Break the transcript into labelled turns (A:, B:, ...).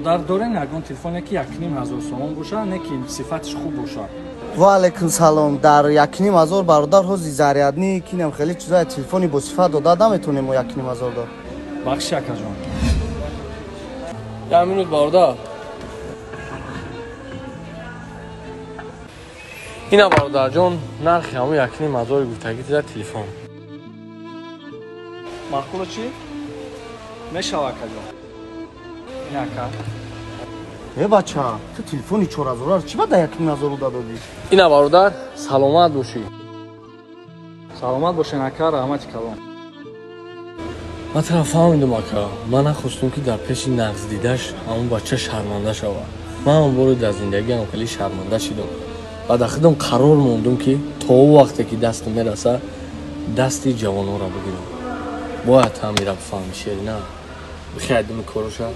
A: Бародар дорен ягон телефоне ки 1500 сомон боша, не ки сифатиш хуб боша?
B: Ва алайкум салом. Дар 1500 бародар ҳози зарядни кинам хеле чизоя телефони бо сифат дода наметонем мо 1500 дор.
A: Бахши акаҷон.
C: Як минут бародар. Ина бародарҷон, нархи ҳамон 1500 гуфтагӣ дар телефон.
A: Маъқуло чӣ? Мешава акаҷон. Ака.
B: Э бача, ту телефони 4000 чӣ ба да 1500 додӣ?
C: Ина бародар, саломат бошӣ.
A: Саломат бошен ака, раҳмати калон.
C: Ман туро фаҳмидам ака. Ман нахостум ки дар пеши нағздидаш ҳамон бача шарманда шавад. Ман он боре дар зиндагиам хеле шарманда шидам. Ва дар худам қарор мондум ки то он вақте ки дастам мераса, дасти ҷавононро бигирам. Бояд ҳамира бифаҳми шерина. Бихайр думи короша.